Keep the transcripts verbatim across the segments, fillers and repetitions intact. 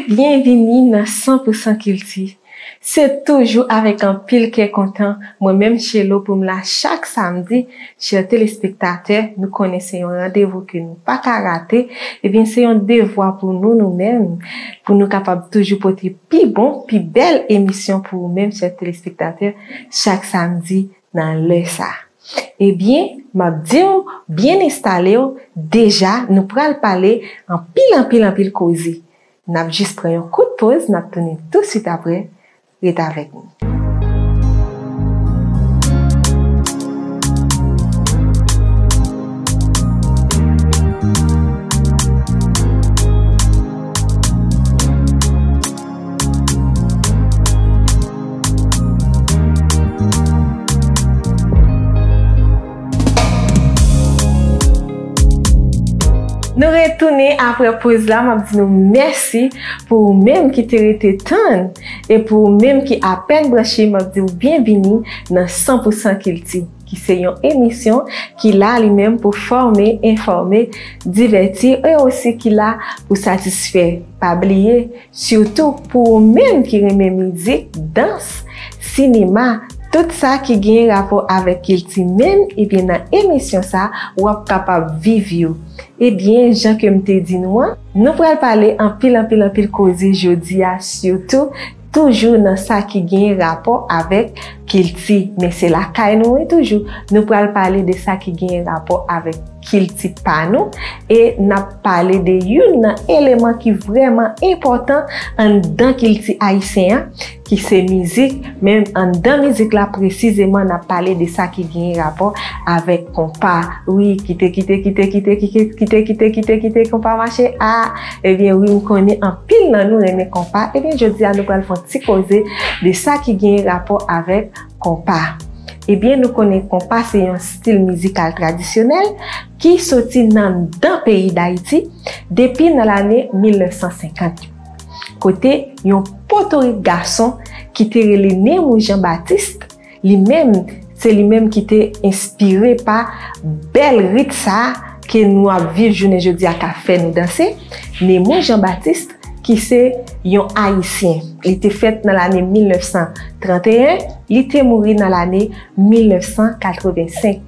Byenvini nan san pou san Kilti. Se toujou avèk anpil kè kontan, mwen menm Shelo pou m la chak samdi. Chè telespektatè, nou konnen se yon randevou ke nou pa ka rate. Ebyen, se yon devwa pou nou, nou menm, pou nou kapab toujou pote pi bon, pi bèl emisyon pou ou menm, chè telespektatè, chak samdi nan lè sa. Ebyen, m ap di w, byen enstale w, deja, nou pral pale anpil, anpil, anpil koze. N ap jis pran yon kout poz, n ap tounen tousuit apre. Ret avèk nou. Nou retounen apre poz la, m ap di nou mèsi pou ou menm ki te rete tann, e pou ou menm ki apèn branche, m ap di w byenvini nan san pou san Kilti, ki se yon emisyon ki la li menm pou fòme, enfòme, divèti, e osi ki la pou satisfè. Pa bliye, sitou pou ou menm ki renmen mizik, dans, sinema, tout sa ki gen rapò avèk kilti menm, ebyen nan emisyon sa, w ap kapab viv yo. Ebyen, jan ke m te di nou an, nou pral pale anpil, anpil, anpil koze jodi a, sitou toujou nan sa ki gen rapò avèk kilti. Men se lakay nou, wi, toujou. Nou pral pale de sa ki gen rapò avèk kilti pa nou, e n ap pale de youn nan eleman ki vrèman enpòtan anndan kilti ayisyen an, ki se mizik, men anndan mizik la presizeman, n ap pale de sa ki gen rapò avèk konpa. Wi, kite, kite, kite, kite, kite, kite, kite, kite, kite konpa mache. A, ebyen, wi, m konnen anpil nan nou renmen konpa. Ebyen, jodi a, nou pral fè yon ti koze de sa ki gen rapò avèk konpa. Ebyen, nou konnen konpa se yon stil mizikal tradisyonèl ki soti nan anndan peyi Dayiti depi nan lane mil nèf san senkant yo. Kote yon potorik gason ki te rele Nemou Jan Batiste, li menm, se li menm ki te enspire pa bèl rit sa a ke nou ap viv jounen jodi a k ap fè nou danse. Nemou Jan Batiste, ki se yon Ayisyen. Li te fèt nan lane mil nèf san trannteyen, li te mouri nan lane mil nèf san katrevensenk,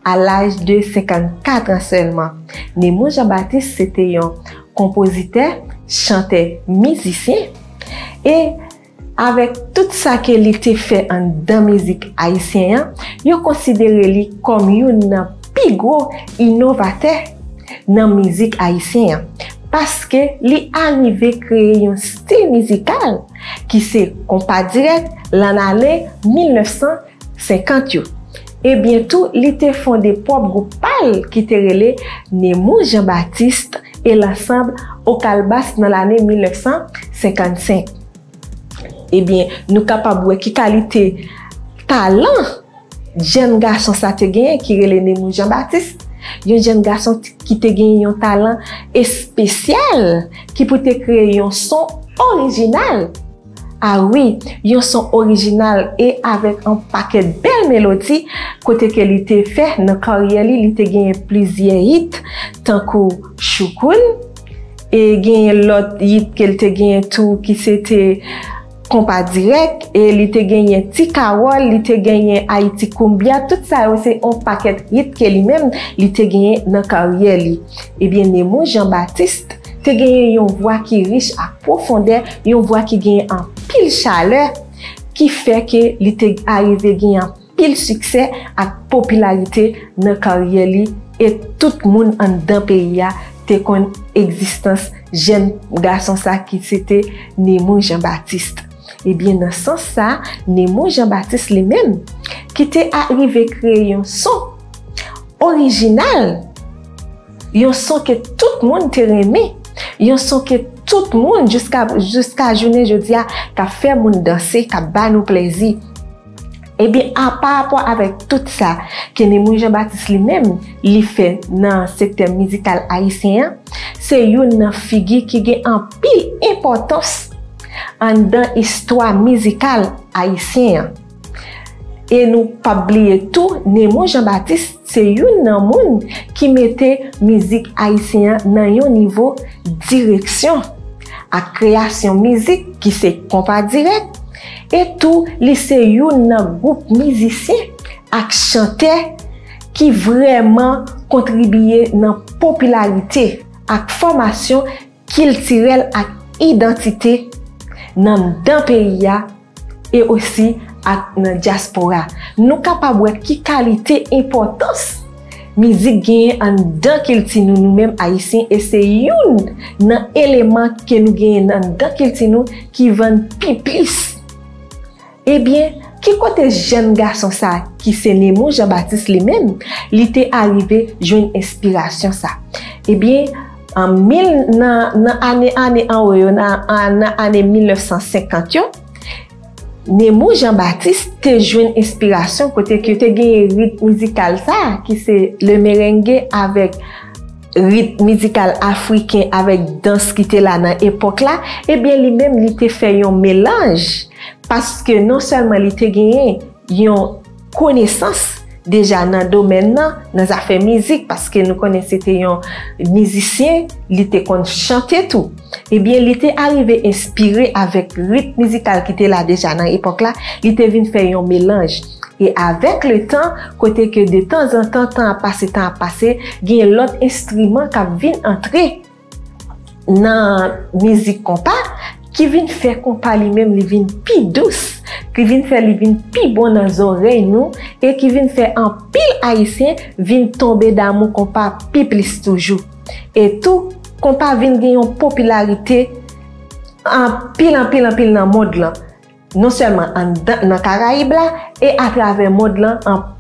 a laj de senkannkat an sèlman. Nemou Jan Batiste se te yon konpozitè, chantè, mizisyen, e avèk tout sa ke li te fè anndan mizik ayisyen an, yo konsidere li kòm youn nan pi gwo inovatè nan mizik ayisyen an, paske li arive kreye yon stil mizikal ki se konpa dirèk lan ane mil nèf san senkant yo. Ebyen tou, li te fonde pwòp gwoup pa l ki te rele Nemou Jan Batiste et l'Ensemble au Kalbas nan lane mil nèf san senkannsenk. Ebyen, nou kapab wè ki kalite talan jèn gason sa te genyen ki rele Nemou Jan Batiste. Yon jèn gason t-, ki te genyen yon talan espesyal ki pou te kreye yon son orijinal. A wi, yon son orijinal e avèk yon pakèt bèl melodi kote ke li te fè nan karyè li, li te genyen plizyè hit tankou Choukoun, e genyen lòt hit ke l te genyen tou ki se te konpa dirèk, e li te genyen Ti Kawòl, li te genyen Ayiti Koumbya, tout sa yo se yon pakèt hit ke li menm li te genyen nan karyè li. Ebyen, Nemou Jan Batiste te genyen yon vwa ki rich ak pwofondè, yon vwa ki genyen anpil chalè, ki fè ke li te arive genyen anpil siksè ak popilarite nan karyè li, e tout moun anndan peyi a te konn egzistans jèn gason sa ki se te Nemou Jan Batiste. Ebyen, nan sans sa, Nemou Jan Batiste li menm, ki te arive kreye yon son orijinal, yon son ke tout moun te renmen, yon son ke tout moun jiska, jiska jounen jodi a k ap fè moun danse, k ap ba nou plezi. Ebyen, a, pa rapò avèk tout sa ke Nemou Jan Batiste li menm, li fè nan sektè mizikal ayisyen an, se youn nan figi ki gen anpil enpòtans anndan istwa mizikal ayisyen an. E nou p ap bliye tou, Nemou Jan Batiste se youn nan moun ki mete mizik ayisyen an nan yon nivo direksyon. ak kreyasyon mizik ki se konpa dirèk, e tou li se youn nan gwoup mizisyen ak chantè ki vrèman kontribiye nan popilarite ak fòmasyon kiltirèl ak idantite nan dan peyi a e osi ak nan dyaspora. Nou kapab wè ki kalite enpòtans mizik genyen anndan kilti nou, nou menm Ayisyen, e se youn nan eleman ke nou genyen anndan kilti nou ki vann pi plis. Ebyen, ki kote jèn gason sa ki se Nemou Jean Baptiste li menm, li te arive jwenn enspirasyon sa? Ebyen, an mil, nan, nan ane, ane anwo yo, nan, an, nan ane mil nèf san senkant yo, Nemou Jean Baptiste te jwenn enspirasyon kote ke te genyen rit mizikal sa, ki se le merengue avèk rit mizikal afriken avèk dans ki te la nan epòk la, ebyen li menm li te fè yon melanj, paske non sèlman li te genyen yon konesans deja nan domèn nan, nan zafè mizik, paske nou konnen se te yon mizisyen, li te konn chante tou. Ebyen, li te arive enspire avèk rit mizikal ki te la deja nan epòk la, li te vin fè yon melanj. E avèk le tan, kote ke de tanzantan, tan ap pase, tan ap pase, gen lòt enstriman k ap vin antre nan mizik konpa, ki vin fè konpa li menm li vin pi dous, ki vin fè li vin pi bon nan zòrèy nou, e ki vin fè anpil Ayisyen vin tonbe damou konpa pi plis toujou. E tou, konpa vin gen yon popilarite anpil, anpil, anpil nan mond lan. Non sèlman anndan, nan Karayib la, e atravè mond lan, anpil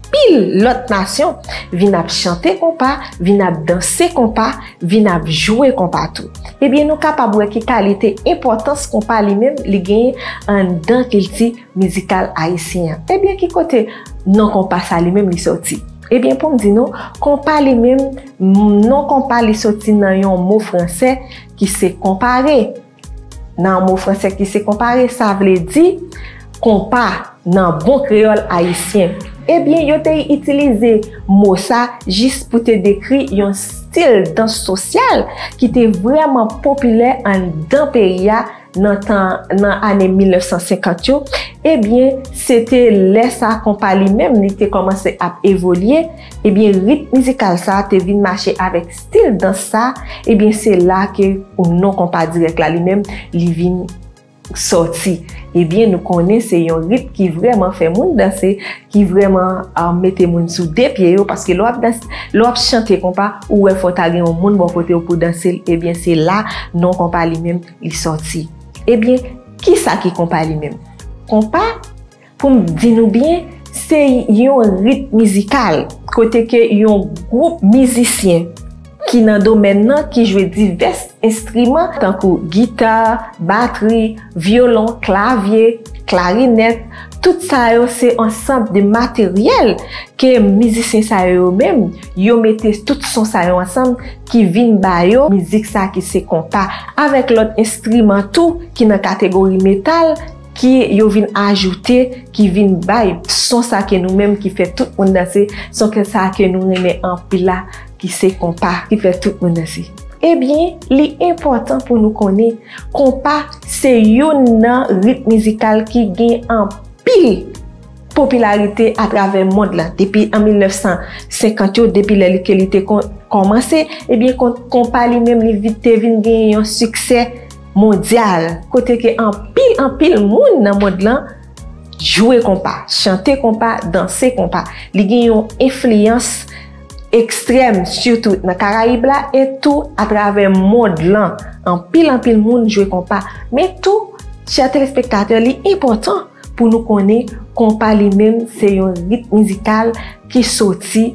lòt nasyon vin ap chante konpa, vin ap danse konpa, vin ap jwe konpa tou. Ebyen, nou kapab wè ki kalite enpòtans konpa li menm li genyen anndan kilti mizikal ayisyen an. Ebyen, ki kote non konpa sa li menm li sòti? Ebyen, pou m di nou, konpa li menm, non konpa li sòti nan yon mo fransè ki se konpare. Nan mo fransè ki se konpare, sa vle di konpa nan bon kreyòl ayisyen. Ebyen, yo te itilize mo sa jis pou te dekri yon stil dans sosyal ki te vrèman popilè anndan peyi a nan tan, nan ane mil nèf san senkant yo. Ebyen, se te lè sa konpa li menm li te kòmanse ap evolye. Ebyen, rit mizikal sa te vin mache avèk stil dans sa. Ebyen, se la ke non konpa dirèk la li menm, li vin sòti. Ebyen, nou konnen se yon rit ki vrèman fè moun danse, ki vrèman, ah, mete moun sou de pye yo, paske lè w ap dans, lè w ap chante konpa, ou wè fò ta gen yon moun bò kote w pou danse l. Ebyen, se la non konpa li menm li sòti. Ebyen, ki sa ki konpa li menm? Konpa, pou m di nou byen, se yon rit mizikal kote ke yon gwoup mizisyen ki nan domèn nan, ki jwe divès enstriman, tankou gita, batri, vyolon, klavye, klarinèt, tout sa yo se ansanm de materyèl ke mizisyen sa yo menm, yo mete tout son sa yo ansanm ki vin ba yo mizik sa ki se konpa, avèk lòt enstriman tou ki nan kategori metal, ki yo vin ajoute, ki vin bay son sa ke nou menm ki fè tout moun danse, son ke sa ke nou renmen anpil la, ki se konpa, ki fè tout moun danse. Ebyen, li enpòtan pou nou konnen, konpa se youn nan rit mizikal ki gen anpil popilarite atravè mond lan. Depi an mil nèf san senkant yo, depi lè li, ke li te kon-, kòmanse, ebyen, kon-, konpa li menm, li vit te vin gen yon siksè mondyal, kote ke anpil, anpil moun nan mond lan jwe konpa, chante konpa, danse konpa. Li gen yon enfliyans ekstrèm, sitou nan Karayib la, e tou atravè mond lan. Anpil, anpil moun jwe konpa. Men tou, chè telespektatè, li enpòtan pou nou konnen konpa li menm se yon rit mizikal ki soti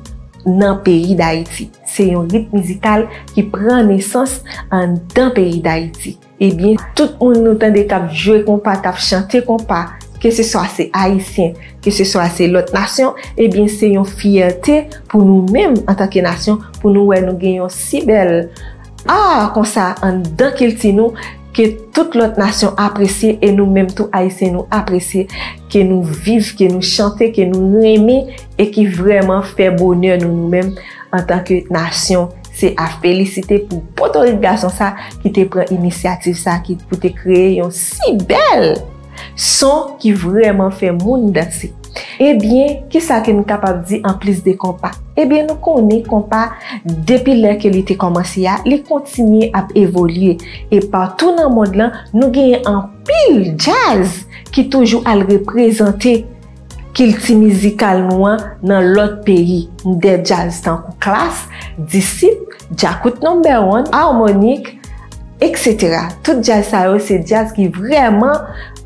nan peyi Dayiti. Se yon rit mizikal ki pran nesans anndan peyi Dayiti. Ebyen, tout moun nou tande k ap jwe konpa, k ap chante konpa, keseswa se ayisyen, keseswa se lòt nasyon, ebyen, se yon fyète pou nou menm antanke nasyon, pou nou wè nou gen yon si bèl a konsa anndan kilti nou, ke tout lòt nasyon apresye e nou menm tou ayisyen nou apresye, ke nou viv, ke nou chante, ke nou renmen e ki vrèman fè bonè nou, nou menm antanke nasyon, Se a felisite pou potorik gason sa ki te pran inisyativ sa ki pou te kreye yon si bèl son ki vrèman fè moun danse. Ebyen, kisa ke n kapab di anplis de konpa? Ebyen, nou konnen konpa, depi lè ke li te kòmanse a, li kontinye ap evolye. E patou nan mond lan, nou genyen anpil djaz ki toujou al reprezante kilti mizikal nou an nan lòt peyi. De djaz tankou Klass, Disip, Djakout Number One, Harmonik, etsetera. Tout djaz sa yo se djaz ki vrèman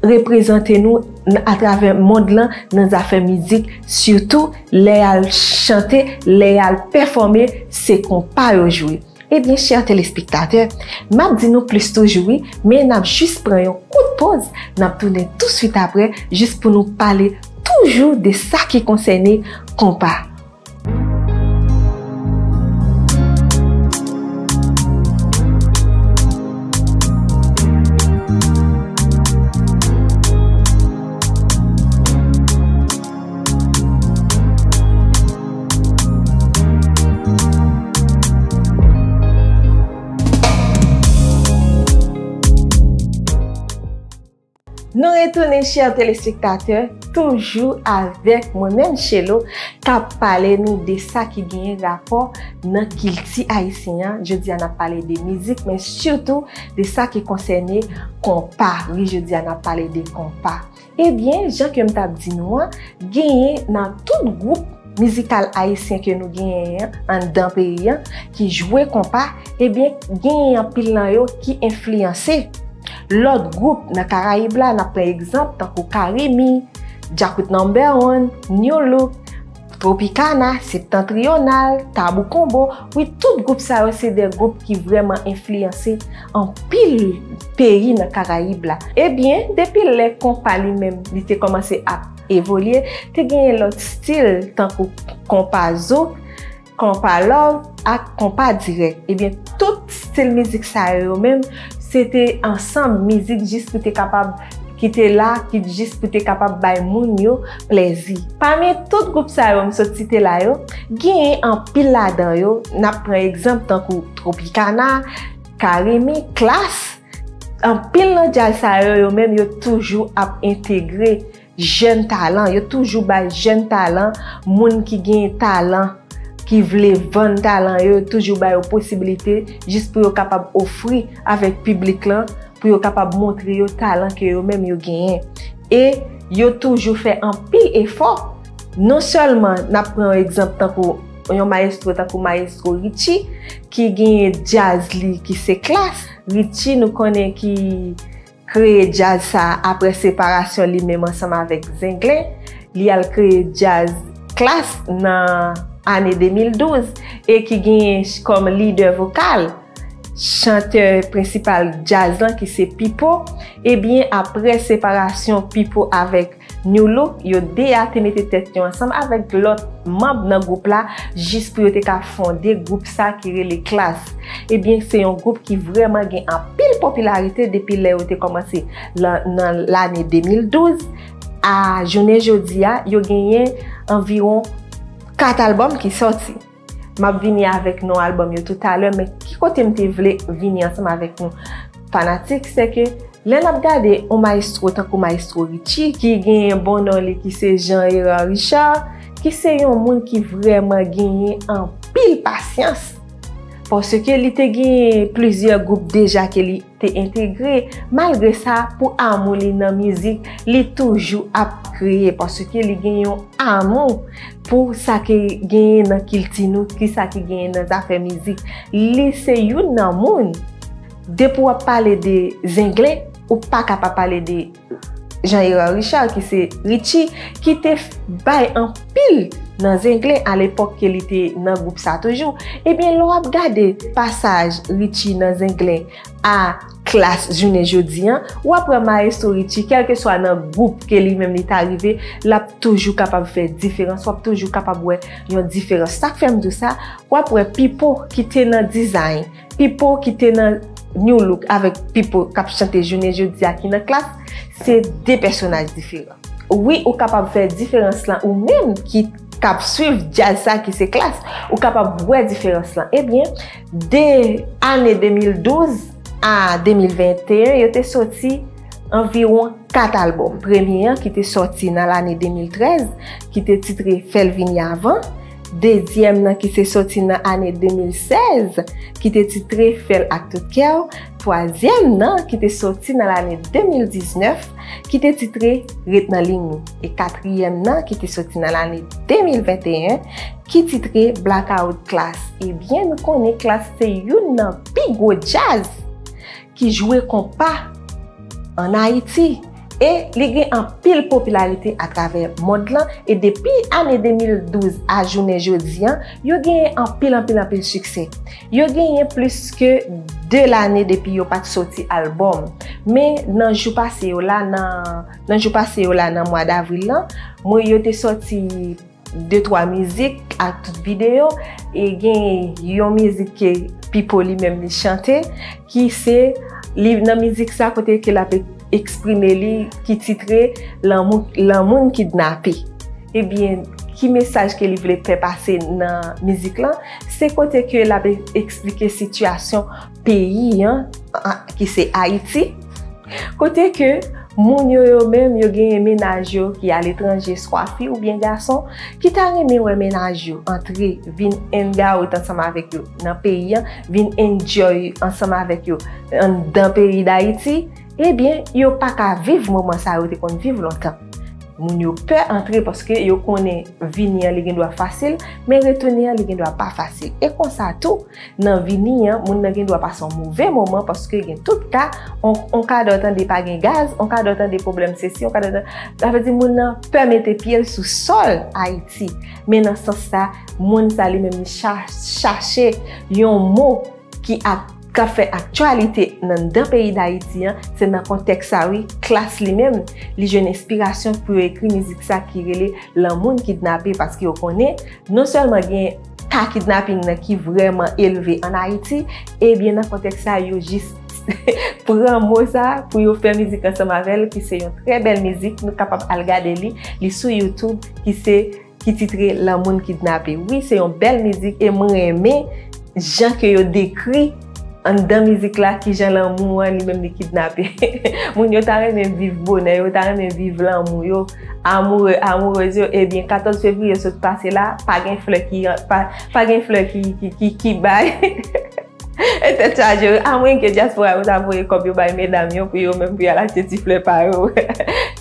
reprezante nou n- atravè mond lan nan zafè mizik, sitou lè y al chante, lè y al pèfòme, se konpa yo jwe. Ebyen, chè telespektatè, m ap di nou plis toujou wi, men n ap jis pran yon kout poz, n ap tounen touswit apre, jis pou nou pale toujou de sa ki konsène konpa. Nou retounen, chè telespektatè, toujou avèk mwen menm, Chelo, k ap pale nou de sa ki genyen rapò nan kilti ayisyen an. Jodi a, n ap pale de mizik, men sitou de sa ki konsène konpa. Wi, jodi a, n ap pale de konpa. Ebyen, jan ke m t ap di nou an, genyen nan tout gwoup mizikal ayisyen ke nou genyen an anndan peyi an ki jwe konpa, ebyen, genyen anpil nan yo ki enfliyanse lòt gwoup nan Karayib la. N ap pran egzanp tankou Carimi, Djakout Number One, New Look, Tropicana, Septentrional, Tabou Combo, wi, tout gwoup sa yo se de gwoup ki vrèman enfliyanse anpil peyi nan Karayib la. Ebyen, depi lè konpa li menm li te kòmanse ap evolye, te genyen lòt stil tankou konpa zouk, konpa love ak konpa dirèk. Ebyen, tout stil mizik sa yo, yo menm, se te ansanm mizik jis pou te kapab ki te la, ki jis pou te kapab bay moun yo plèzi. Pami tout gwoup sa yo m sot site la yo, genyen anpil ladan yo, n ap pran egzanp tankou Tropicana, Carimi, Klass. Anpil nan djaz sa yo, yo menm yo toujou ap entegre jèn talan, yo toujou bay jèn talan, moun ki gen talan, ki vle vann talan yo, yo toujou ba yo posibilite jis pou yo kapab ofri avèk piblik lan, pou yo kapab montre yo talan ke yo menm yo genyen. E yo toujou fè anpil efò. Non sèlman n ap pran yon egzanp tankou yon mayestwo, tankou mayestwo Richie, ki genyen djaz li ki se Klass. Richie, nou konnen ki kreye djaz sa a apre separasyon li menm ansanm avèk Zenglen. Li al kreye djaz Klass nan ane de mil douz e ki genyen kòm lidè vokal chantè prensipal djaz lan ki se Pipo. Ebyen, apre separasyon Pipo avèk New Look, yo de a te mete tèt yo ansanm avèk lòt manm nan gwoup la jis pou yo te ka fonde gwoup sa ki rele Klass. Ebyen, se yon gwoup ki vrèman gen anpil popilarite depi lè yo te kòmanse lan- nan lane de mil douz. A jounen jodi a, yo genyen anviwon kat albòm ki sòti. M ap vini avèk non albòm yo toutalè, men ki kote m te vle vini ansanm avèk nou fanatik, se ke lè n ap gade yon mayestwo tankou mayestwo Richie, ki genyen bon non li ki se Jean Hérard Richard, ki se yon moun ki vrèman genyen anpil pasyans. Paske li te genyen plizyè gwoup deja ke li te entegre. Malgre sa, pou amou li nan mizik, li toujou ap kreye, paske li gen yon amou pou sa ki genyen nan kilti nou, ki sa ki genyen nan zafè mizik. Li se youn nan moun, depi w ap pale de Zenglen, ou pa ka pa pale de Jean Hérard Richard, ki se Richie, ki te f- bay anpil nan Zenglen alepòk ke li te nan gwoup sa toujou. Ebyen, lè w ap gade pasaj Richie nan Zenglen a Klass jounen jodi a, w ap wè mayestwo Richie, kèlkeswa nan gwoup ke li menm li ta rive, l ap toujou kapab fè diferans, w ap toujou kapab wè yon diferans. Sa k fè m di w sa, w ap wè Pipo ki te nan Design, Pipo ki te nan New Look avèk Pipo k ap chante jounen jodi a ki nan Klass, se de pèsonaj diferan. Wi, ou kapab fè diferans lan ou menm ki k k ap swiv djaz sa ki se Klass, ou kapab wè diferans lan. Ebyen, de ane de mil douz a de mil venteyen, yo te soti anviwon kat albòm. Premye an ki te sòti nan lane de mil trèz, ki te titre Fè l vini avan. Dezyèm nan ki te sòti nan ane de mil sèz, ki te titre Fè l ak tout kè w. Twazyèm nan ki te sòti nan lane de mil diznèf, ki te titre Ret nan liy nou. E katriyèm nan ki te sòti nan lane de mil venteyen, ki titre Blackout Klass. Ebyen, nou konnen Klass se youn nan pi gwo djaz ki jwe konpa ann Ayiti. E li gen anpil popilarite atravè mond lan. E depi ane de mil douz a jounen jodi an, yo genyen anpil, anpil, anpil siksè. Yo genyen plis ke de lane depi yo pa t sòti albòm. Men nan jou pase yo la, nan, nan jou pase yo la, nan mwa davril lan, mwen yo te sòti de twa mizik ak tout videyo, e gen yon mizik ke Pipo li menm li chante, ki se, li nan mizik sa kote ke l ap eksprime li, ki titre Lanmou, Lanmou n kidnape. Ebyen, ki mesaj ke li vle fè pase nan mizik lan? Se kote ke l ap eksplike sitiyasyon peyi an, an, ki se Ayiti. Kote ke moun yo, yo menm, yo genyen mennaj yo ki aletranje, swa fi oubyen gason, ki ta renmen wè mennaj yo antre, vin hang out ansanm avèk yo nan peyi an, vin enjoy ansanm avèk yo anndan peyi Dayiti, ebyen, yo pa ka viv moman sa yo te konn viv lontan. Moun yo pè antre paske yo konnen vini an li gendwa fasil, men retounen an li gendwa pa fasil. E konsa tou, nan vini an, moun nan gendwa pase yon move moman paske gen tout ka, on, on kadè w tande pa gen gaz, on kadè w tande pwoblèm sesi, on kadè w tande, sa vle di moun nan pè mete pye l sou sòl Ayiti. Men nan sans sa, moun sa li menm li cha-, chache yon mo ki ak, k ap fè aktyalite nan, nan peyi Dayiti an, se nan kontèks sa wi, Klass li menm, li jwenn enspirasyon pou yo ekri mizik sa ki rele Lanmou n kidnape, paske yo konnen non sèlman gen ka kidnaping nan ki vrèman elve ann Ayiti, ebyen nan kontèks sa yo jis pran mo sa pou yo fè mizik ansanm avè l, ki se yon trè bèl mizik, nou kapab al gade li, li sou YouTube, ki se, ki titre Lanmou n kidnape. Wi, se yon bèl mizik e mwen renmen jan ke yo dekri anndan mizik la kijan lanmou an li menm li kidnape. Moun yo ta renmen viv bonè, yo ta renmen viv lanmou yo, amoure, amourez yo, ebyen katòz fevriye sot pase la, pa gen flè ki, pa, pa gen flè ki, ki, ki, ki bay. E tèt chaje, amwen ke dyaspora yo ta voye kòb yo bay medam yo pou yo menm pou y al achte ti flè pa yo.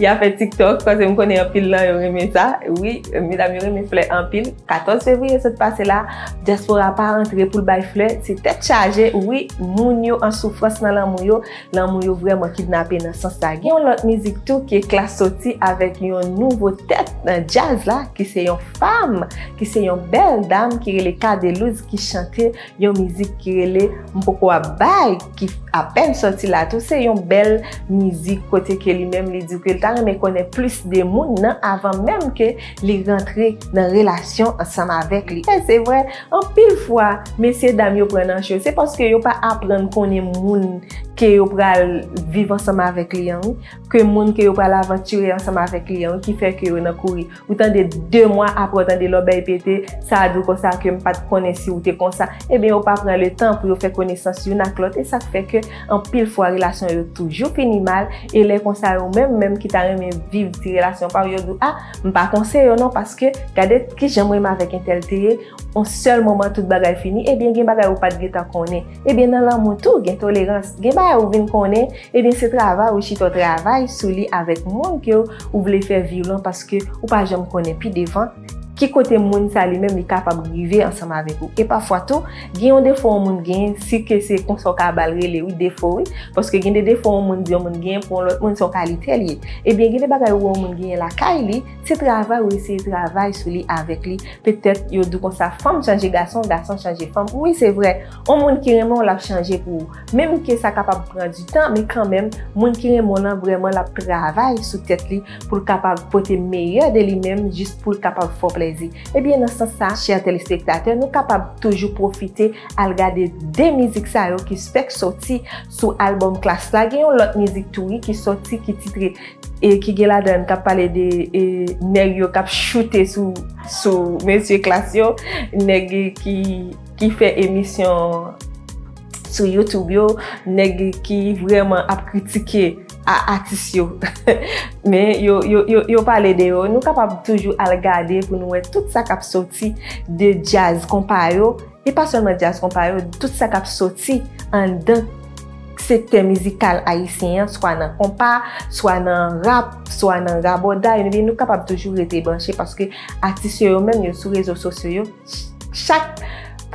Y a fè TikTok, paske m konnen anpil nan yo renmen sa. Wi, medam yo renmen flè anpil. Katòz fevriye sot pase la, dyaspora pa antre pou l bay flè, se tèt chaje, wi, moun yo an soufrans nan lanmou yo, lanmou yo vrèman kidnape nan sans sa. Gen yon lòt mizik tou ke Klass soti avèk yon nouvo tèt nan djaz la, ki se yon fanm, ki se yon bèl dam ki rele Cadelouse ki chante yon mizik ki rele M poko ap bay, ki apèn sòti la tou. Se yon bèl mizik kote ke li menm li di ke l ta renmen konnen plis de moun nan avan menm ke li rantre nan relasyon ansanm avèk li. E se vre, anpil fwa, mesye dam yo pran nan cho, se paske yo pa aprann konnen moun ke yo pral viv ansanm avèk li an, wi. Ke moun ke yo pral avantire ansanm avèk li an, wi, ki fè ke yo nan kouri. Ou tande de mwa apre, ou tande lòbèy pete, sa a di w konsa ke m pa t konnen si w te konsa. Ebyen, yo pa pran le tan pou yo fè konesans youn ak lòt, e sa k fè ke anpil fwa relasyon yo toujou fini mal, e lè konsa yo menm, menm ki ta renmen viv ti relasyon pa yo, yo di w, a, m pa konseye yo non, paske gade kijan mwen menm avèk entèl te ye, on sèl moman tout bagay fini, ebyen gen bagay ou pa t gentan konnen. Ebyen nan lanmou tou, gen tolerans, gen bagay ou vin konnen, ebyen se travay ou chita w travay sou li avèk moun ke w, ou vle fè viv lan, paske ou pa janm konnen pi devan ki kote moun sa li menm li kapab rive ansanm avèk ou. E pafwa tou, gen yon defo yon moun genyen, si ke se konsa w ka ba l rele, wi, defo, wi. Paske gen de defo yon moun di yon moun genyen pou yon lòt moun, se yon kalite l ye. Ebyen, gen de bagay ou wè yon moun genyen lakay li, se travay ou eseye travay sou li avèk li. Petèt, yo di w konsa, fanm chanje gason, gason chanje fanm. Wi, se vre. Yon moun ki renmen w, l ap chanje pou ou. Menm ke sa kapab pran di tan, men kanmenm, moun ki renmen w lan, vrèman, l ap travay sou tèt li pou l kapab pote meyè de li menm, jis pou l kapab fè w plezi. Ebyen, nan sans sa, chè telespektatè, nou kapab toujou pwofite al gade de mizik sa yo ki fèk sòti sou albòm Klass la. Gen yon lòt mizik tou, wi, ki sòti, ki titre e ki gen ladan k ap pale de e, nèg yo k ap choute sou, sou mesye Klass yo, nèg ki, ki fè emisyon sou YouTube yo, nèg ki vrèman ap kritike a atis yo. Men yo, yo, yo, yo pale de yo. Nou kapab toujou al gade pou nou wè tout sa k ap soti de djaz konpa yo. E pa sèlman djaz konpa yo, tout sa k ap soti anndan sektè mizikal ayisyen an, swa nan konpa, swa nan rap, swa nan rabòday, ebyen nou kapab toujou rete branche paske atis yo, yo menm yo sou rezo sosyo yo, chak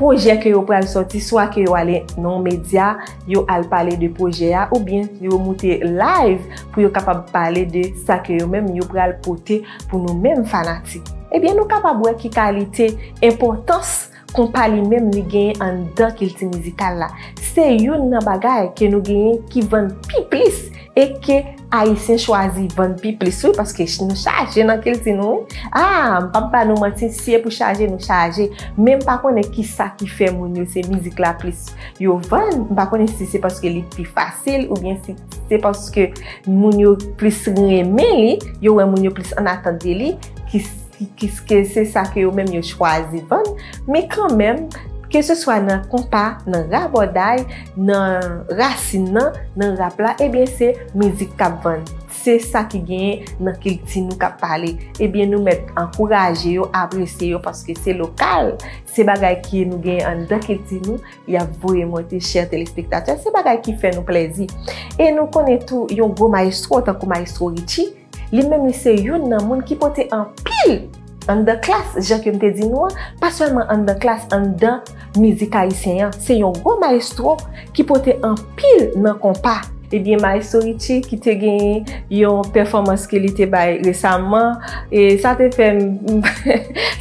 pwojè ke yo pral sòti, swa ke yo ale nan yon medya, yo al pale de pwojè a, oubyen yo moute live pou yo kapab pale de sa ke yo menm yo pral pote pou nou menm fanatik. Ebyen, nou kapab wè ki kalite enpòtans konpa li menm li genyen anndan kilti mizikal la. Se youn nan bagay ke nou genyen ki vann pi plis e ke Ayisyen chwazi vann pi plis, wi, paske ch-, nou chaje nan kilti nou, wi. Ah, m p ap ba nou manti, si e pou chaje, nou chaje. Men m pa konnen ki sa ki fè moun yo se mizik la plis yo vann. M pa konnen si se paske li pi fasil oubyen si se paske moun yo plis renmen li, yo wè moun yo plis an atant de li, ki, ki, ki, ke se sa ke yo menm yo chwazi vann. Men kanmenm, keseswa nan konpa, nan rabòday, nan rasin nan, nan rap la, ebyen se mizik k ap vann. Se sa ki genyen nan kilti nou k ap pale. Ebyen nou mèt ankouraje yo, apresye yo, paske se lokal, se bagay ki nou genyen anndan kilti nou, y ap voye monte, chè telespektatè, se bagay ki fè nou plèzi. E nou konnen tou yon gwo mayestwo tankou mayestwo Richie, li menm li se youn nan moun ki pote anpil anndan Klass, jan ke m te di nou an, pa sèlman anndan Klass, anndan mizik ayisyen an. Se yon gwo mayestwo ki pote anpil nan konpa. Ebyen, mayestwo Richie ki te genyen yon pèfòmans ke li te bay resaman, e sa te fè m,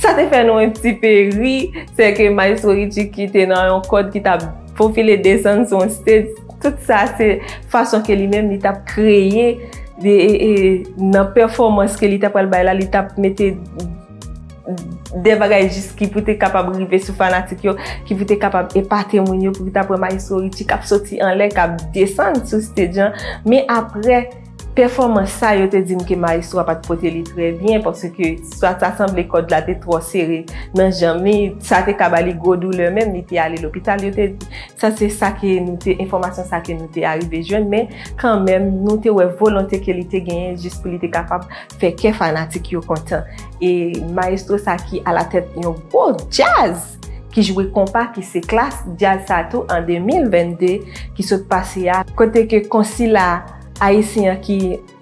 sa te fè nou yon ti pe ri, se ke mayestwo Richie ki te nan yon kòd ki t ap fofile desann sou yon stage. Tout sa se fason ke li menm li t ap kreye de, e, e, nan pèfòmans ke li t ap pral bay la, li t ap mete de bagay jis ki pou te kapab rive sou fanatik yo, ki pou te kapab epate moun yo, pou ta pran Maestro Richie k ap soti anlè, k ap desann sou stage an. Men apre pèfòmans sa, yo te di m ke Maestro a pa t pote li trè byen, paske sa, sa sanble kòd la te twò sere nan janm li, sa te ka ba li gwo doulè menm, li te ale lopital, yo te Sa se sa ke nou te, enfòmasyon sa ke nou te arive jwenn, men kanmenm, nou te wè volonte ke li te genyen jis pou li te kapab fè kè fanatik yo kontan. E mayestwo sa ki alatèt yon gwo djaz ki jwe konpa, ki se Klass, djaz sa tou an de mil vennde ki sot pase a, kote ke konsila ayisyen an ki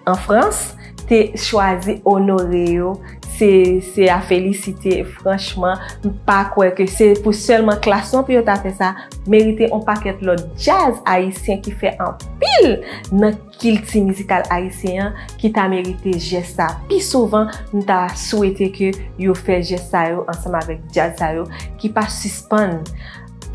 an Frans te chwazi onore yo, se, se a felisite, franchman, m pa kwè ke se pou sèlman Klass non pou yo ta fè sa, merite on pakèt lòt djaz ayisyen ki fè anpil nan kilti mizikal ayisyen an ki ta merite jès sa. Pi souvan, m ta swete ke yo fè jès sa yo ansanm avèk djaz sa yo ki pa sispann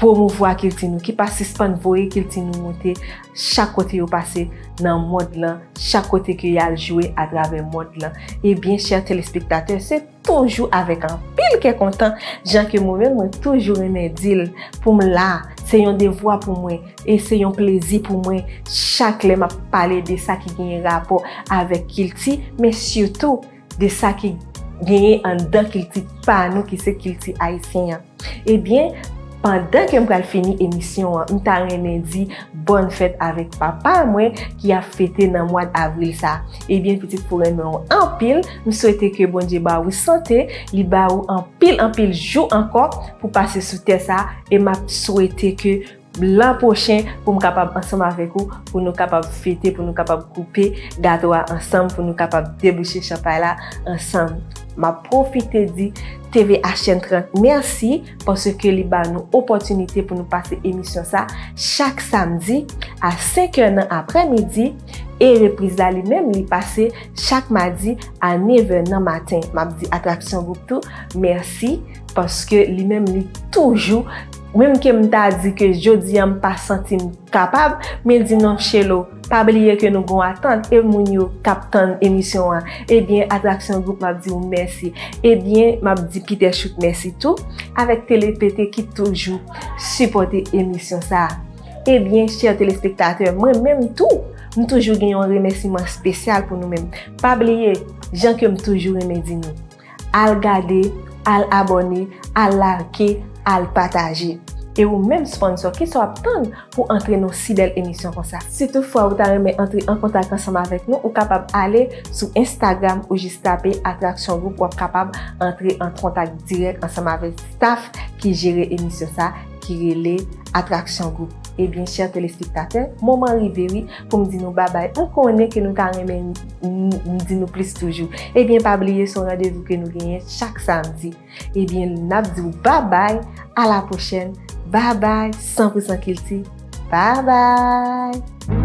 pwomouvwa kilti nou, ki pa sispann voye kilti nou monte chak kote yo pase nan mond lan, chak kote ke y al jwe atravè mond lan. Ebyen, chè telespektatè, se toujou avèk anpil kè kontan, jan ke mwen menm, mwen toujou renmen di l, pou m la, se yon devwa pou mwen, e se yon plezi pou mwen, chak lè m ap pale de sa ki genyen rapò avèk kilti, men sitou de sa ki genyen anndan kilti pa nou, ki se kilti ayisyen an. Ebyen, pandan ke m pral fini emisyon an, m ta renmen di bòn fèt avèk papa mwen ki ap fete nan mwa avril sa. Ebyen, pitit, pou renmen w anpil, m swete ke Bondye ba ou sante, li ba ou anpil, anpil jou ankò pou pase sou tè sa, e m ap swete ke lan pwochen pou m kapab ansanm avèk ou, pou nou kapab fete, pou nou kapab koupe gato a ansanm, pou nou kapab debouche chanpay la ansanm. M ap pwofite di T V H N trant mèsi paske li ba nou opòtinite pou nou pase emisyon sa chak samdi a senk è nan aprèmidi, e repriz la li menm li pase chak madi a nèf è nan maten. M ap di Atraksyon Gwoup tou mèsi paske li menm li toujou, menm ke m ta di ke jodi a m pa santi m kapab, men l di non, Shelo, pa bliye ke nou gon atant, e moun yo k ap tann emisyon an. Ebyen, Atraksyon Gwoup, m ap di w mèsi. Ebyen, m ap di Peter Choute mèsi tou, avèk Tele Pete ki toujou sipòte emisyon sa a. Ebyen, chè telespektatè, mwen menm tou, M toujou gen yon remèsiman espesyal pou nou menm. Pa bliye, jan ke m toujou renmen di nou, al gade, al abòne, al like, al pataje. E ou menm sponsor, kisa w ap tann pou antre nan si bèl emisyon konsa? Si toutfwa ou ta renmen antre an kontak ansanm avèk nou, ou kapab ale sou Instagram ou jis tape Atraksyon Group, w ap kapab antre an kontak dirèk ansanm avèk staff ki jere emisyon sa, ki rele Atraksyon Group. Ebyen, chè telespektatè, moman rive wi pou m di nou babay. M konnen ke nou ta renmen m, m di nou plis toujou. Ebyen, pa bliye se yon randevou ke nou genyen chak samdi. Ebyen, n ap di w babay, a la pwochèn, babay, san pou san kilti, babay.